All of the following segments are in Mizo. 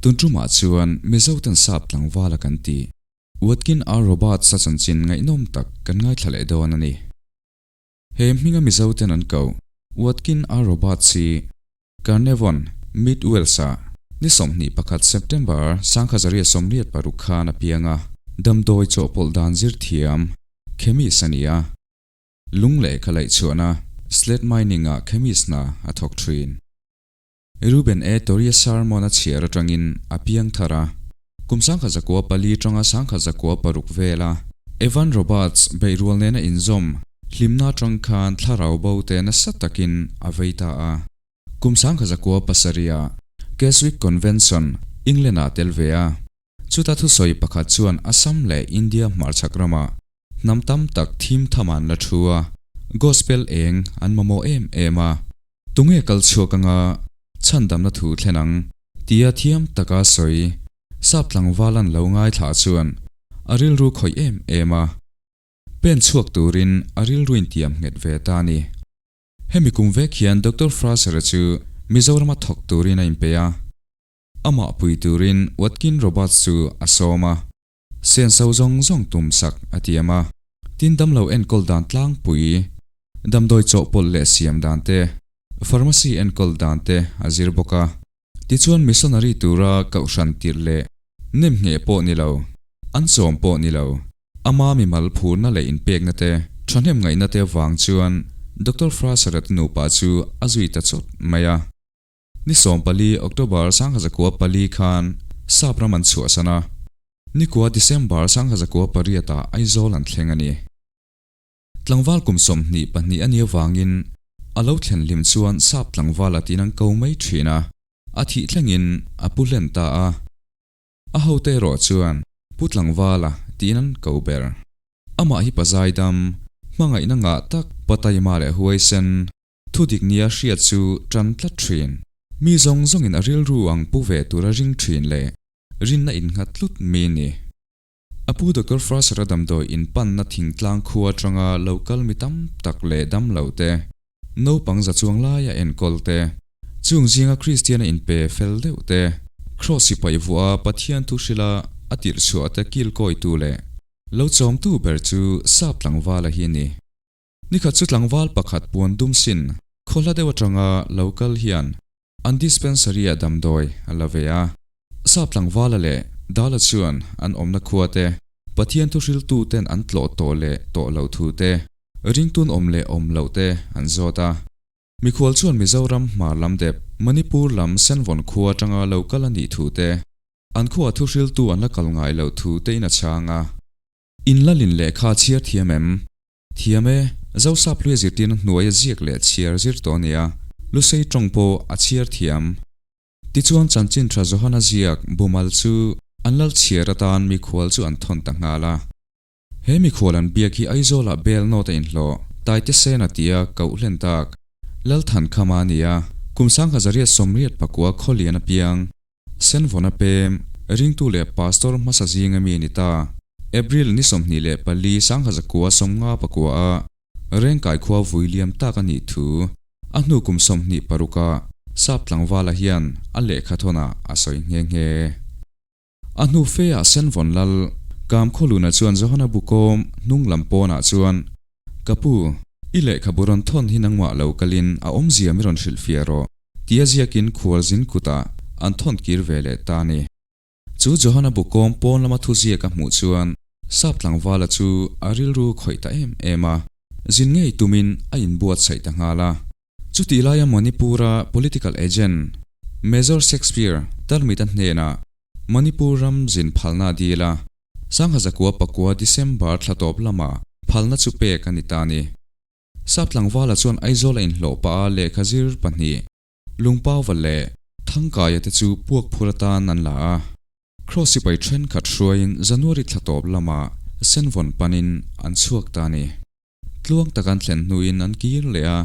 Tun tumah chuan Mizoten sap tlangvala kan tih Watkin R. Roberts-a chanchin ngaihnawm tak kan ngaithla leh dawn a ni. He hminga Mizoten an koh Watkin R. Roberts hi Carnarvon, Mid Wales-ah ni 21 September 1986 khan a piang a, damdawi chawhpawlh dan zir thiam, chemist a ni a. Lung lehkha laih chhuahna, slate mining-ah chemist hna a thawk thin. Reuben A. Torria sermon a chhiar atangin a piang thar a. Kum 1904 atanga 1906 vela Evan Roberts beihrual nena inzawm hlimna atang khan thlarau bo te nasa takin a vei ta a. Kum 1907-ah Keswick Convention, England-ah tel ve a. Chuta thusawi pakhat chuan Assam leh India hmarchhak ramah hnam tam tak thim tham an la thu a, Gospel eng an mamawh em em a. Tunge kal chhuak anga chhandamna thu thlen ang? tia thiam taka sawi sap tlangval an lo ngaithla chuan a rilru khawih em em a. Pen chhuak turin a rilru intiam nghet ve ta a ni. Hemi kum vek hian Doctor Fraser-a chu Mizorama thawk turin a inpe a. Amah pui turin Watkin Roberts chu a sawm a, senso zawng zawng tum sak a tiam a. Tin damlo enkawl dan tlangpui, damdawi chawhpawlh leh siam dan te, pharmacy enkawl dan te a zir bawk a. Tichuan missionary tura kohhran tirh leh nem ngheh pawh ni lo, an sawm pawh ni lo, ama mimal phurna leh inpekna te, thahnem ngaihna te vang chuan Doctor Fraser-a te nupa chu a zui ta chawt mai a. Ni 14 October 1904 khan Sap ram an chhuahsan a, nikua December 1908 ah Aizawl an thleng a ni. Tlangval kum 22 a nih avangin a lo thlen hlim chuan Sap tlangval a tiin an ko mai thin a, a thih thlengin a pu hlen ta a. A hote erawh chuan Pu Tlangvala tiin an ko ber. Amah hi pa zaidam, hmangaihna ngah tak, pa taima leh huaisen, Thudik nia hriat chu tan tlat thin. Mi zawng zawngin a rilru ang pu ve tura ring thin leh rinna innghat tlut mi ni. A pu Doctor Fraser-a damdawi inpanna thingtlang khua atanga lo kal mi tam tak leh dam lo te, naupang za chuang laia enkawl te, chung zinga Kristiana inpe fel deuh te, Kraws sipai vuah a Pathian thu hrila a tirh chhuah te kilkawitu leh lo chawmtu ber chu sap tlangvala hi ni. Nikhat chu tlangval pakhat puan dum sin khaw hla deuh atanga lo kal hian an dispensary-ah damdawi a la ve a. Sap tlangvala leh Dala chuan an awmna khua te, Pathian thuhriltu ten an tlawh tawh leh tawh loh thu te, ringtun awm leh awm loh te an zawt a. Mikhual chuan Mizoram hmar lam dep, Manipur lam Senvawn khua atanga lo kal a nih thu te, an khuaah thuhriltu an la kal ngai loh thu tein a chhang a. Inlalin lehkha chhiar thiam em? Thiam e, Zosap hlui a zirtirna hnuaia ziak leh chhiar zir tawh a ni a, Lusei tawng pawh a chhiar thiam. Tichuan chanchin tha Johana ziak bumal chu an lal chhiar atan mikhual chu an thawn ta nghal a. He mikhual an biak hi Aizawlah bel nawt a inhlawh, Taite Sena tia koh hlen tak, Lalthankhama a ni a, kum 1989 khawlian a piang. Senvawna pem, ringtu leh pastor hmasa zinga mi a ni ta. April ni 24 1959 a Rengkai khua vui liam tak a nih thu a hnu kum 26 a Sap tlangvala hian a lehkha thawnah a sawi nghe nghe. A hnu fe ah Senvawn lal Kamkhawluna chuan Johana Bukawm hnung lam pawnah chuan, Ka pu, i lehkhabu rawn thawn hi nangmah lo kalin a awmzia mi rawn hrilhfiah rawh. Tia ziakin khualzin kutah an thawn kir ve leh ta a ni. Chu Johana bu kawm pawn lama thu ziak a hmuh chuan sap tlangvala chu a rilru khawih ta em em a, zin ngei tumin a inbuatsaih ta nghal a. Chutih laia Manipur-a political agent Major Shakespeare Tarmita hnenah Manipur ram zin phalna a dil a, 1909 December thla tawp lamah phalna chu pek a ni ta a ni. Sap tlangvala chuan Aizawl a inhlawh pah a lehkha zir pahnih, Lungpauva leh Thangkaia te chu puak phur atan an la a. Kraws sipai thenkhat hruaiin January thla tawp lamah Senvawn panin an chhuak ta a ni. Tluang tak an thlen hnuin an kir leh a.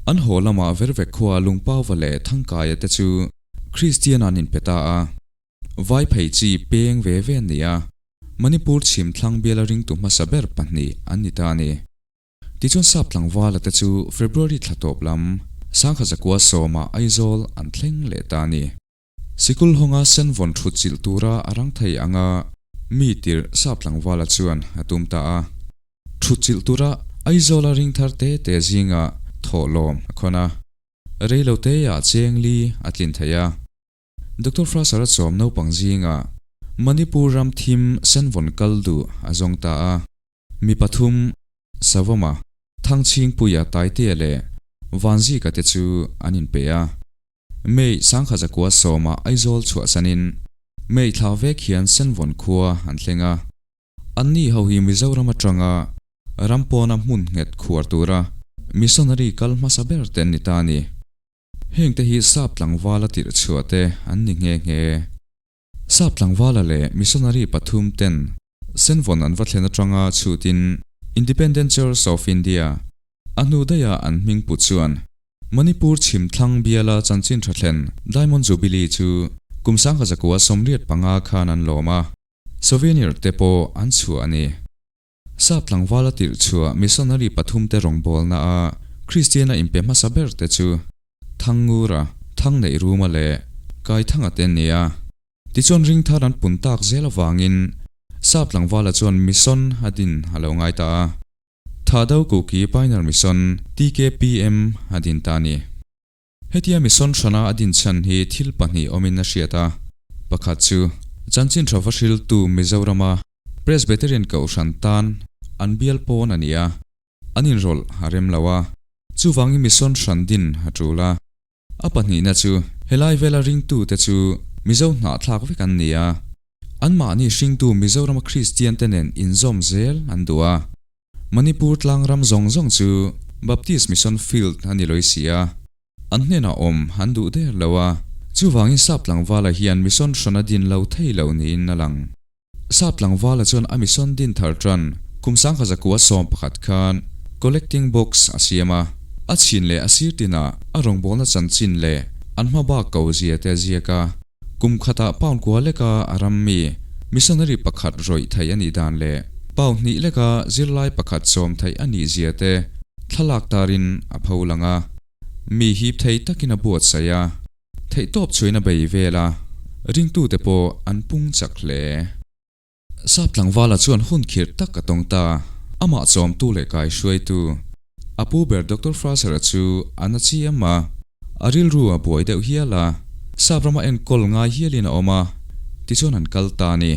An haw lamah Vervek khua Lungpauva leh Thangkaia te chu Kristian an inpe ta a. Vai phei chi peng ve ve an ni a. Manipur chhim thlang biala ringtu hmasa ber pahnih an ni ta a ni. Tichuan sap tlangvala te chu February thla tawp lam 1910 ah Aizawl an thleng leh ta a ni. Sikul hawnga senvawn thut chilh tura a rang thei anga mi tirh sap tlangvala chuan a tum ta a. Thut chilh tura Aizawla ring thar te te zinga thawhlawm a khawn a. Reiloteah cheng li a tlin thei a. Doctor Fraser-a chawm naupang zingah Manipur ram thim senvawn kal duh a zawng ta a. Mi pathum, Savawma, Thangchhingpuia Taitea leh Vanzika te chu an inpe a. May sangkha zakua sawma Aizawl chhuahsanin May thla vek hian Senvawn khua an thleng a. Anni ho hi Mizoram atanga ram pawna hmun nghet khuar tura missionary kal hmasa ber te an ni ta a ni. Hengte hi sap tlangvala tirh chhuah te an ni nghe nghe. Sap tlangvala leh missionary pathum ten Senvawn an va thlen atanga chhutin Independent Church of India a hnu daiha an hming put chuan Manipur chhim thlang biala chanchin tha thlen Diamond Jubilee chu kum sangha zakua 85 khan an lawm a, souvenir te pawh an chhuah a ni. Sap tlangvala tirh chhuah missionary pathum te rawngbawlna a Kristiana inpe hmasa ber te chu Thangngura, Thangneih Ruma leh Kaithanga te an ni a. Tichuan ringthar an pun tak zel avangin Sap tlangvala chuan mission a din a lo ngai ta a. Thado Kuki Pioneer Mission, TKPM, a din ta a ni. Hetia mission hrana a din chhan hi thil pahnih awmin a hriat a. Pakhat chu, chanchin tha va hriltu Mizorama Presbyterian Kohhran tan an bial pawn a ni a, an inrawlh a rem lo a, chuvangin mission hran din a tul a. A pahnihna chu, helai vela ringtute chu Mizo hnahthlak vek an ni a, anmahni hringtu Mizorama Kristian te nen inzawm zel an duh a. Manipur tlang ram zawng zawng chu Baptist Mission Field a ni lawih si a, an hnenah awm an duh der lo a, chuvangin sap tlangvala hian mission hran a din lo thei lo niin a lang. Sap tlangvala chuan a mission din thar tan kum 1911 khan collecting box a siam a, a chhin leh a sir tinah a rawngbawlna chanchin leh an hma bak ko zia te a ziak a. Kum khatah pound kua leka a ram mi missionary pakhat rawih theih a nih dan leh pound hnih leka zirlai pakhat sawm theih a nih zia te thlalak tarin a pho lang a. Mi hip thei takin a buatsaih a, theihtawp chhuain a bei vel a, ringtute pawh an pung chak hle. Sap tlangvala chuan hun khirh tak a tawng ta. Amah chawmtu leh kaihruaitu, a pu ber Doctor Fraser-a chu a na chiam a, a rilru a buai deuh hial a, sap rama enkawl ngai hialin a awm a, tichuan an kal ta a ni.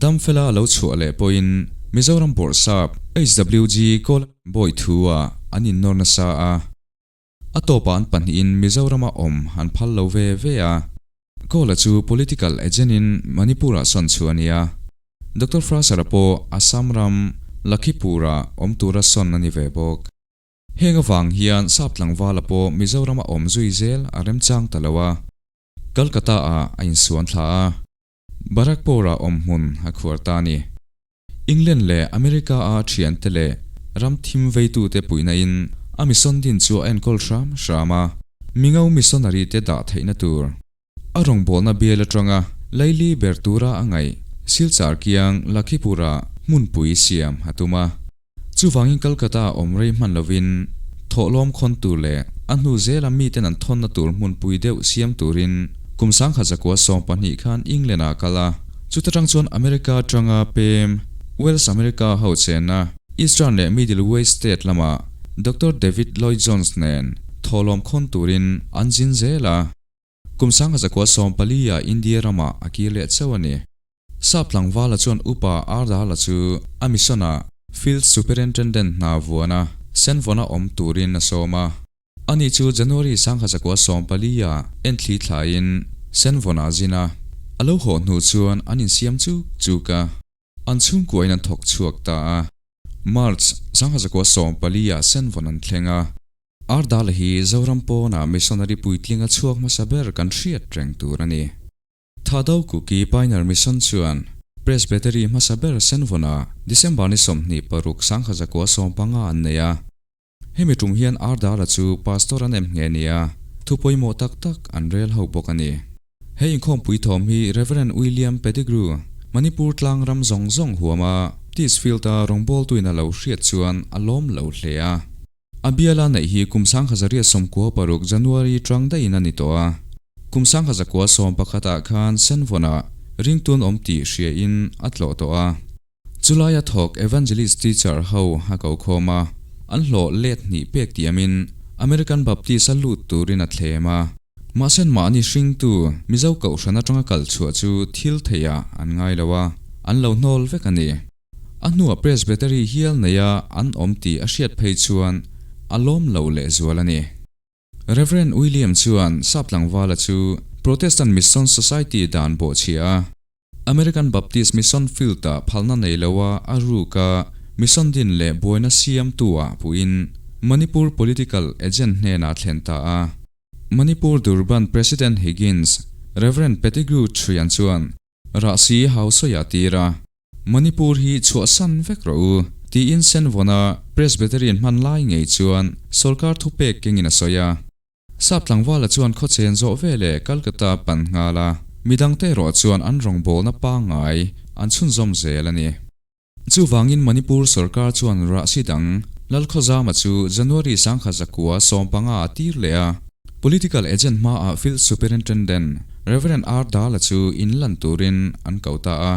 Damfela a lo chhuah leh pawhin Mizoram Bawrhsap HWG Kawl Bawi thu-ah an innawr nasa a. A tawpah an pahnihin Mizorama awm an phal lo ve ve a. Kawla chu political agent-in Manipur-ah sawn chhuah a ni a. Doctor Fraser-a pawh Assam ram Lakhipur-ah awm tura sawn a ni ve bawk. Heng avang hian sap tlangvala pawh Mizorama awm zui zel a remchang ta lo a. Calcutta-ah a insuan thla a. Barakpur-ah awm hmun a khuar ta a ni. England leh America-a thiante leh ram thim veitute puihna-in a mission din chu a enkawl hram hram a, Mingo missionary te dah theihna tur a rawngbawlna bial atanga laili ber tura a ngaih Silchar kiang Lakhipur-ah hmunpui siam a tum a. Chuvangin Calcutta awm rei hman lovin thawhlawm khawn tur leh a hnu zela miten an thawnna tur hmunpui deuh siam turin kum 1912 khan England-ah a kal a. Chuta tang chuan America atanga pem Wales America ho chenna Eastern leh Middle West State lamah Doctor David Lloyd Jones nen thawhlawm khawn turin an zin zel a. Kum 1914 ah India ramah a kir leh chauh a ni. Sap tlangvala chuan Upa Ardala chu a mission ah Field Superintendent hna vuana Senvawna awm turin a sawm a. Ani chu January 1914 ah enthli thlaiin Senvawna a zin a. A lo haw hnu chuan an insiam chuk chuk a. An chhungkuain an thawk chhuak ta a. March 1914 ah Senvawn an thleng a. Ardala hi Zoram pawnah missionary puitling a chhuak hmasa ber kan hriat reng tur a ni. Thado Kuki Pioneer Mission chuan Presbytery hmasa ber Senvawnah December ni 26 1915 an nei a. Hemi tum hian Ardala chu pastor an em nghe nia thu pawimawh tak tak an rel ho bawk a ni. He inkhawmpui thawm hi Rev. William Pettigrew, Manipur tlang ram zawng zawng huama Tisfield-a rawngbawltuin a lo hriat chuan a lawm lo hle a. A biala neih hi kum 1996 January tang daihin a ni tawh a. Kum 1911 ah khan Senvawnah ringtun awm tih hria in a tlawh tawh a. Chulaia thawk Evangelist teacher ho a ko khawm a, an hlawh let hnih pek tiamin American Baptist a lut turin a thlem a. Mahse mahni hringtu Mizo kohhran atanga kal chhuah chu thil theiah an ngai lo a, an lo hnawl vek a ni. A hnuah Presbytery hial neia an awm tih a hriat phei chuan a lawm lo lehzual a ni. Rev. William chuan Sap tlangvala chu Protestant Mission Society dan bawhchhia a, American Baptist Mission Field-ah phalna nei loa a ruka mission din leh buaina siamtu-ah puhin Manipur Political Agent hnenah thlen ta a. Manipur Durban President Higgins, Rev. Pettigrew Chhuian chuan Rahsi hau sawi a tir a, Manipur hi chhuahsan vek rawh u, tiin Senvawna Presbyterian hman lai ngei chuan sawrkar thupek kengin a sawi a. Sap tlangvala chuan khawchen zawh veleh Calcutta pan nghal a, midangte erawh chuan an rawngbawlna pangngai an chhunzawm zel a ni. Chuvangin Manipur sawrkar chuan rahsi dang Lalkhawzama chu January 1915 a tir leh a, Political Agent hmaah Field Superintendent Rev. R. Dala chu inlan turin an ko ta a.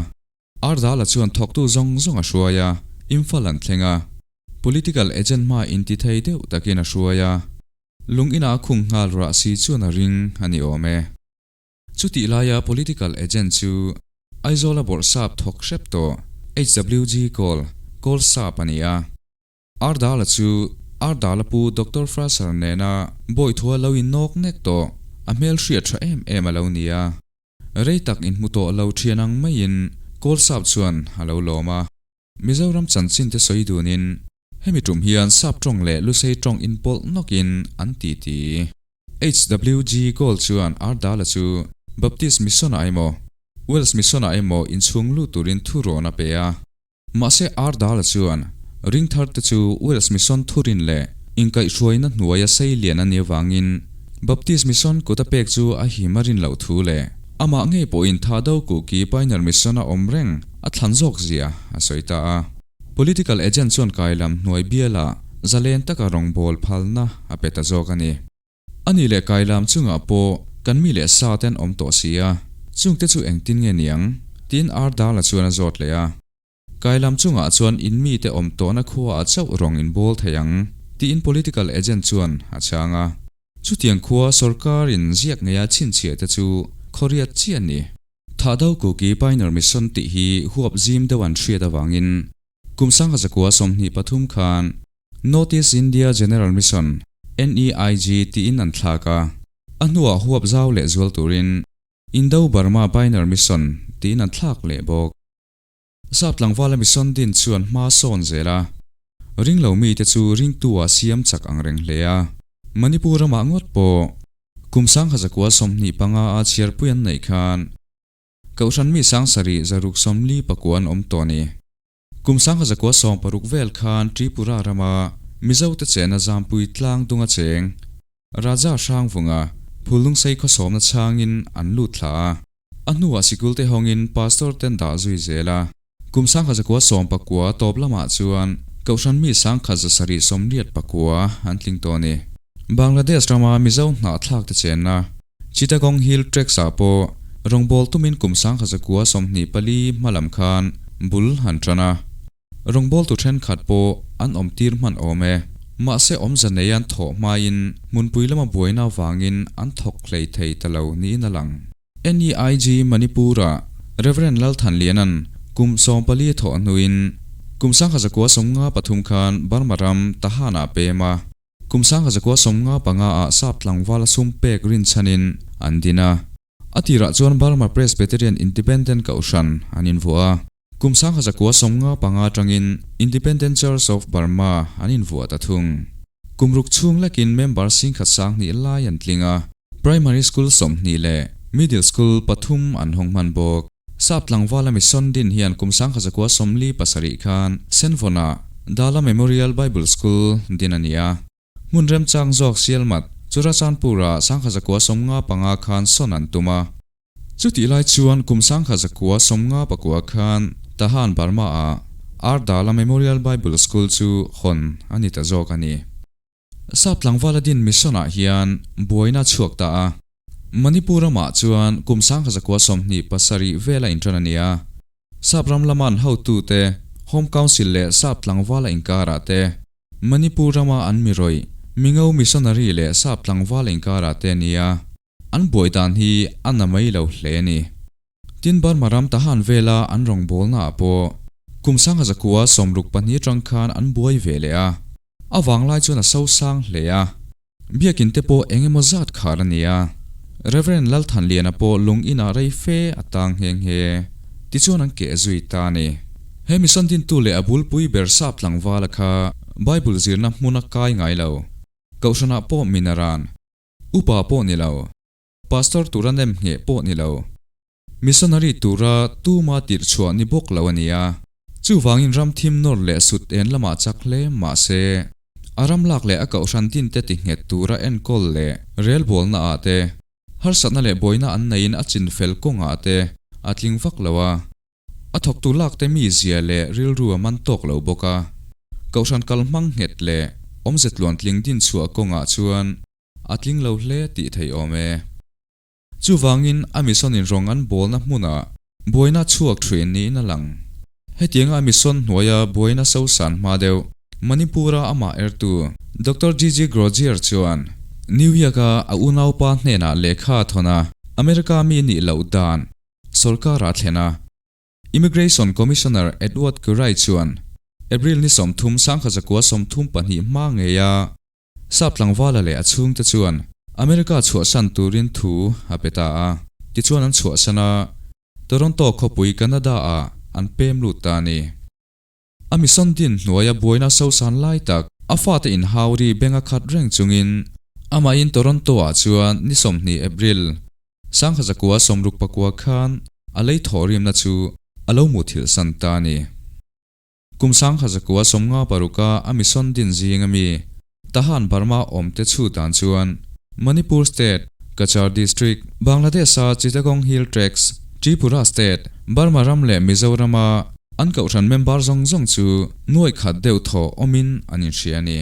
R. Dala chuan thawktu zawng zawng a hruai a, Imphal an thleng a. Political Agent hma intithei deuh takin a hruai a. Lung ina a khung nghal rah si chuan a ring a ni awm e. Chutih laia political agent chu Aizawl a bawrhsap thawk hrep tawh HWG Kawl, Kawl Sap a ni a. Ardala chu Ardala pu Doctor Fraser nena bawihthua lo innawk nek tawh a hmel hriat tha em em a lo ni a. Rei tak inhmu tawh lo thian ang maiin Kawl Sap chuan a lo lawm a. Mizoram chanchin te sawi dunin hemi tum hian Sap tawng leh Lusei tawng inpawlh nawkin an ti ti. HWG Gold chuan Ardala chu Baptist Mission-ah emaw, Welsh Mission-ah emaw inchhung lut turin thu rawn a pe a. Mahse Ardala chuan ringthar te chu Welsh Mission thurin leh inkaihhruaina hnuaia sei lian a nih avangin Baptist Mission kut a pek chu a him a rin loh thu leh amah ngei pawhin Thado Kuki Pioneer Mission a awm reng a thlan zawk zia a sawi ta a. Political agent chuan kai lam hnuai bialah zalen taka rawngbâwl phalna a pe ta zawk a ni. A nih leh kai lam chungah pawh kan mi leh sa te an awm tawh si a, chungte chu engtin nge niang? tiin Ardala chuan a zawt leh a. Kai lam chungah chuan in mite awm tawhna khuaah chauh rawng in bawl thei ang, tiin political agent chuan a chhang a. Chutiang khua sawrkarin ziak ngeia chhinchhiah te chu khawriat chiah a ni. Thahdo Kuki Pioneer Mission tih hi huap zim deuh an hriat avangin kum 1923 khan North East India General Mission, NEIG, tiin an thlak a. A hnuah huap zau leh zual turin Indo-Burma Pioneer Mission tiin an thlak leh bawk. Sap tlangvala mission din chuan hma sawn zel a, ringlo mite chu ringtu-ah siam chak ang reng hle a. Manipur ramah ngawt pawh kum 1925 a chhiarpui an neih khan Kohhran mi 7649 an awm tawh a ni. Kum 1960 vel khan Tripura rama Mizote chenna Zampui tlang dunga cheng Raja Hrangvunga Phulnungsei khawsawmna chhangin an lut thla a. A hnuah sikul te hawngin Pastor ten dah zui zel a. Kum 1919 tawp lamah chuan Kohhran mi 1789 an tling tawh a ni. Bangladesh rama Mizo hnahthlak te chenna Chittagong Hill Tracts ah pawh rawngbâwl tumin kum 1924 hma lam khan bul han tan a. Rawngbâwltu thenkhat pawh an awm tir hman awm e. Mahse awmze nei an thawh hmain hmunpui lama buaina avangin an thawk hlei thei ta lo niin a lang. NEIG Manipur-ah Rev. Lalthanliana'n kum 14 a thawh hnuin kum 1953 khan Burma ram Tahan-ah pem a. Kum 1955-ah Sap tlangval a sum pek rinchhanin an din a. A tirah chuan Burma Presbyterian Independent Kohhran an invuah a. Kum 1995 atangin Independent Church of Burma an invuah ta thung. Kum ruk chhung lekin member singkhat sanghnih lai an tling a, Primary School 20 leh Middle School pathum an hawng hman bawk. Sap tlangvala mission din hian kum 1947 khan Senvawnah Dala Memorial Bible School din a ni a. Hmun remchang zawk Sialmat, Churachandpur-ah 1955 khan sawn an tum a. Chutih lai chuan kum 1959 khan Tahan Burma-ah Ardala Memorial Bible School chu hawn a ni ta zawk a ni. Sap tlangvala din mission-ah hian buaina a chhuak ta a. Manipur ramah chuan kum 1927 vela inṭan a ni a. Sap ram lama an hotute, Home Council leh Sap tlangvala inkarah te, Manipur rama an mi rawih, Mingo missionary leh Sap tlangvala inkarah te a ni a. An buai dan hi a na mai lo hle a ni. Tin Burma ram Tahan vela an rawngbawlnaah pawh kum 1962 atang khan an buai ve leh a, a vanglai chuan a sosang hle a. Biakin te pawh eng emaw zat khar a ni a, Rev. Lalthanliana pawh lung inah rei fe a tang nghe nghe. Tichuan an keh zui ta a ni. He mission dintu leh a bulpui ber sap tlangvala kha Bible zirna hmuna kai ngai lo, Kohhranah pawh min a ran. Upa pawh ni lo. Pastor tura nem ngheh pawh ni lo. Missionary tura tuma tirh chhuah ni bawk lo a ni a. Chuvangin ram thim nawr leh sut en lamah chak hle mah se, a ram lak leh a kohhran din te ti nghet tura enkawl leh relbawlna ah te, harsatna leh buaina an neiin a chin fel kawngah te a tling vak lo a. A thawktu lak te mi zia leh rilru a man tawk lo bawk a. Kohhran kal hmang nghet leh awmze tluantling din chhuah kawngah chuan a tling lo hle tih theih awm e. Chuvangin a mission in rawng an bawlna hmunah buaina chhuak thin niin a lang. Hetianga a mission hnuaia buaina sosan hma deuh Manipur-a amah ertu Doctor GG Grozier chuan New York-a a unaupa hnenah lehkha a thawn a, America mi nih loh dan sorkar-ah thlen a. Immigration Commissioner Edward Curay chuan April ni 30 1932 hma ngeia Sap tlangvala leh a chhungte chuan America chhuahsan turin thu a pe ta a, tichuan an chhuahsan a, Toronto khawpui Canada-ah an pem lut ta a ni. A mission din hnuaia buaina sosan lai tak a fate inhauri beng a khat reng chungin amahin Toronto-ah chuan ni 20 April, 1969 khan a lei thawhrimna chu a lo muthilhsan ta a ni. Kum 1956 a a mission din zing a mi Tahan Burma awmte chhut dan chuan Manipur State, Cachar District, Bangladesh a Chittagong Hill Tracts, Tripura State, Burma ram leh Mizoram a an kohhran member zawng zawng chu nuaih khat deuh thaw awmin an inhria a ni.